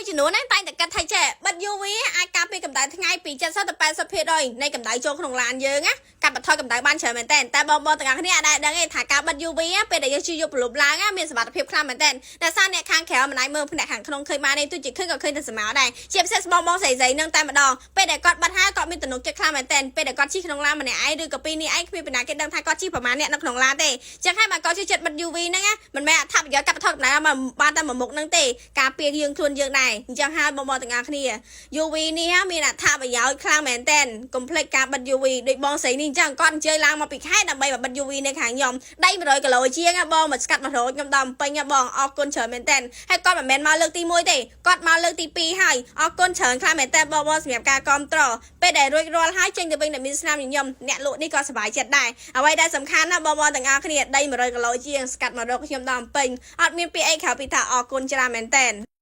ចំនួនហ្នឹងតែងតែគិតថាចេះបិទ UV អាចការពារកម្ដៅថ្ងៃពី70ទៅ80%នៃកម្ដៅចូលក្នុងឡានយើងណាកាត់បន្ថយកម្ដៅបានច្រើនមែនតើតែបងបងទាំងអស់គ្នាអាចដែរដឹងទេថាការបិទ UV ពេលដែលយើងជិះយកប្រលប់ឡើងមានសុវត្ថិភាពខ្លាំងមែនតើតែសារអ្នកខាងក្រៅមិនអាចមើលអ្នកខាងក្នុងឃើញបានទេទោះជាឃើញក៏ឃើញតែស្រមោលដែរជាពិសេសបងបងស្រីស្រីនឹងតែម្ដងពេលដែលគាត់បិទហើយគាត់មានទំនុកចិត្តខ្លាំងមែនតើពេលដែលគាត់ជិះក្នុងឡានម្នាក់ឯងឬក៏ពីរនាក់ឯងគ្មានពីណាគេដឹងថាគាត់ជិះប្រហែលអ្នកនៅក្នុងឡានទេចឹងហើយបើគាត់ជិះចិត្តបិទ UV ហ្នឹងណាមិនមែនអត្ថប្រយោជន៍កាត់បន្ថយកម្ដៅមកបានតែមួយមុខហ្នឹងទេការពារយើងខ្លួនយើងដែរអញ្ចឹងហើយបងបងទាំងអស់គ្នា UV នេះមានអត្ថប្រយោជន៍ខ្លាំងមែនតើកុំភ្លេចការបិទ UV ដូចបងស្រីនេះអញ្ចឹងគាត់អញ្ជើញឡើងមកពីខេត្តដើម្បីមកបិទ UV នៅខាងខ្ញុំដី100គីឡូជាងបងមកស្កាត់មករកខ្ញុំដល់ពេញបងអរគុណច្រើនមែនតើហើយគាត់មិនមែនមកលើកទី1ទេគាត់មកលើកទី2ហើយអរគុណច្រើនខ្លាំងមែនតើបងបងសម្រាប់ការគ្រប់គ្រងពេលដែលរួចរាល់ហើយចេញទៅវិញដែលមានស្នាមញញឹមអ្នកលក់នេះក៏សប្បាយចិត្តដែរអ្វីដែលសំខាន់ណាបងបងទាំងអស់គ្នាដី100គីឡូជាងស្កាត់មករកខ្ញុំដល់ពេញអត់មានពាក្យអីក្រៅពីថាអរគុណច្រើនមែនតើ។